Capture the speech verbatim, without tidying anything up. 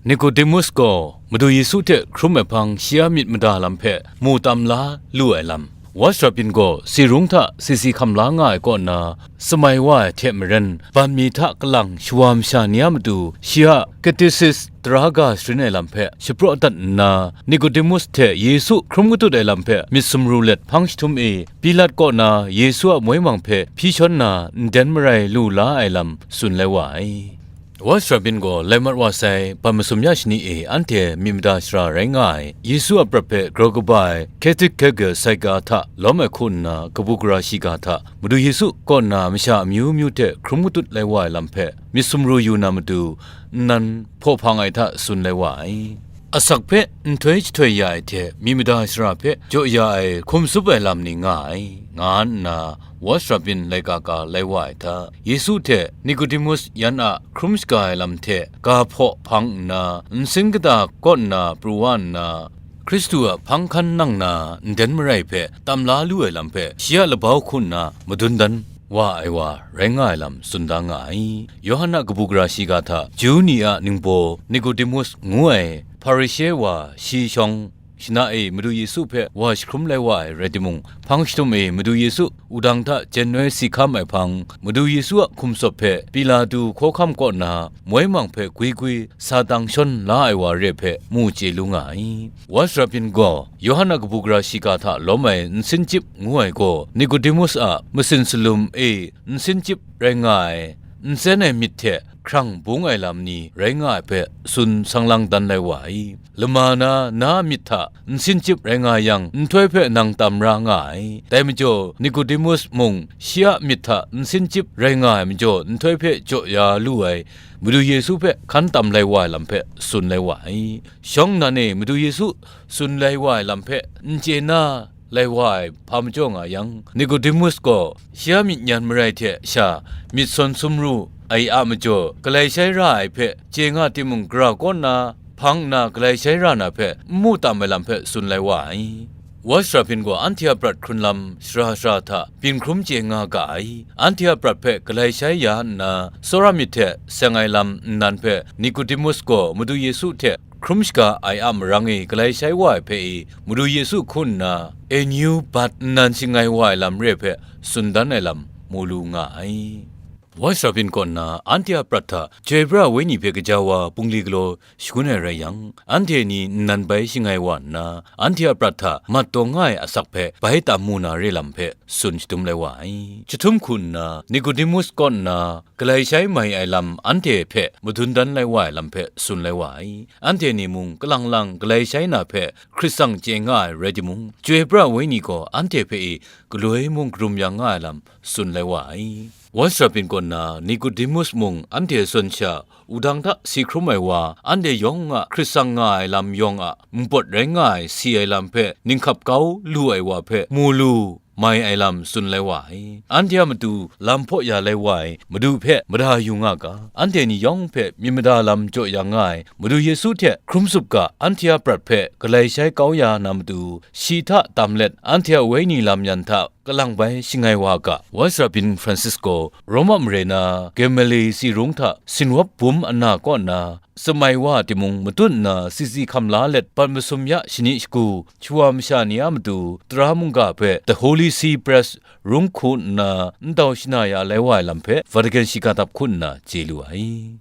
Nikodemus gaw Madu Yesu hte hkrum ai hpang shi a myit mada lam hpe mu tam la lu ai lam, Watch Rabin gaw si rung hta si si hkam la nga ai kaw na, samai wa ai hte maren, ban mi hta kalang shawa masha ni a matu shi a katesis tara ga sharin ai lam hpe shapraw dat nna, Nikodemus hte Yesu hkrum katut ai lam hpe myit sumru let hpang jahtum e Pilat kaw na Yesu a moi mang hpe hpyi shawn na nden marai lu la ai lam tsun lai wa ai. Watch Rabin gaw lai mat wa sai, ban masum ya shani e anhte myit mada shara rai nga ai, Yesu a prat hpe grau kaba ai Catechic Kegel sai ga hta lawm ai hku nna kabu gara shiga hta Madu Yesu kaw na masha amyu myu hte hkrum katut lai wa ai lam hpe myit sumru yu na matu, nnan hpaw hpang ai hta tsun lai wa ai. Asak hpe nhtoi jahtoi ya ai hte myit mada shara hpe jaw ya ai hkum tsup ai lam ni nga ai, nga nna Watch Rabin laika ka lai wa ai hta, Yesu hte Nikodemus yan a hkrum shaga ai lam hte ga hpaw hpang nna, nsin kata kaw nna pru wa nna, Hkristu a hpang hkan nang na nden marai hpe tam la lu ai lam hpe shi a labau hku nna madun dan wa ai wa rai nga ai lam tsun da nga ai. Yawhan a kabu gara shiga hta Ju ni a ningbaw Nikodemus ngu ai Hparishe wa shi shawng shana e Madu Yesu hpe wa jahkrum lai wa ai rai timung, hpang jahtum e Madu Yesu wudang hta jen noi si hkam ai hpang, Madu Yesu a hkum tsawp hpe Pilatu hkawhkam kaw na moi mang hpe gwi gwi sa tang shawn la ai wa re hpe mu chye lu nga ai. Watch Rabin gaw Yawhan a kabu gara shiga hta lawm ai nsin chyip ngu ai gaw Nikodemus a masin salum e nsin chyip rai nga ai, n tsen ai myit hte hkrang bung ai lam ni rai nga ai hpe tsun sang lang dan lai wa ai. Lama na, na a myit hta nsin chyip rai nga yang, nhtoi hpe nang tam ra nga ai. Dai majaw, Nikodemus mung shi a myit hta nsin chyip rai nga ai majaw, nhtoi hpe jaw ya lu ai Madu Yesu hpe hkan tam lai wa ai lam hpe tsun lai wa ai. Shawng nnan e Madu Yesu tsun lai wa ai lam hpe n chye na lai wa ai hpa majaw nga yang, Nikodemus gaw shi a myit nyan marai hte sha myit sawn sumru ai a majaw, galai shai ra ai hpe chye nga timung, gara kaw nna hpang nna galai shai ra na hpe n mu tam ai lam hpe tsun lai wa ai. Watch Rabin gaw anhte a prat hkrun lam shara shara hta byin hkrum chye nga ga ai. Anhte a prat hpe galai shai ya nna, tsawra myit hte seng ai lam nnan hpe Nikodemus gaw Madu Yesu hte hkrum shaga ai a marang e galai shai wa ai hpe e, Madu Yesu hku nna, "A new birth" nnan shangai wa ai lam re hpe tsun dan ai lam mu lu nga ai. Watch Rabin kaw nna anhte a prat hta Chyoi Pra Wenyi hpe kaja wa bungli galaw shangun ai rai yang, anhte ni nnan bai shangai wa nna, anhte a prat hta mat taw nga ai asak hpe bai tam mu na re lam hpe tsun shadum lai wa ai. Chyahtum hku nna Nikodemus kaw nna galai shai mai ai lam anhte hpe madun dan lai wa ai lam hpe tsun lai wa ai. Anhte ni mung kalang lang galai shai na hpe hkrit tsang chye nga ai rai timung, Chyoi Pra Wenyi gaw anhte hpe e galoi mung karum yang nga ai lam tsun lai wa ai. Watch Rabin kaw nna Nikodemus mung anhte zawn sha, wudang hta si hkrum ai wa, anhte yawng a hkrit tsang nga ai lam yawng a npawt rai nga ai si ai lam hpe ninghkap kau lu ai wa hpe mu lu mai ai lam tsun lai wa ai. Anhte a matu lam hpaw ya lai wa ai Madu hpe mada yu nga ga, anhte ni yawng hpe myit mada lam jaw ya nga ai Madu Yesu hte hkrum tsup ga, anhte a prat hpe galai shai kau ya na matu, shi hta tam let anhte a wenyi lam yan hta kalang bai shangai wa ga. Watch Rabin Francisco, Roma mare na Gemelli si rung hta sinwap bum ana kaw na, samai wa timung matut nna sisi hkam la let, bat masum ya shani shagu shawa masha ni a matu tara mungga hpe The Holy See Press rung hku nna ntau shana ya lai wa ai lam hpe Vatican shiga dap hku nna chye lu ai.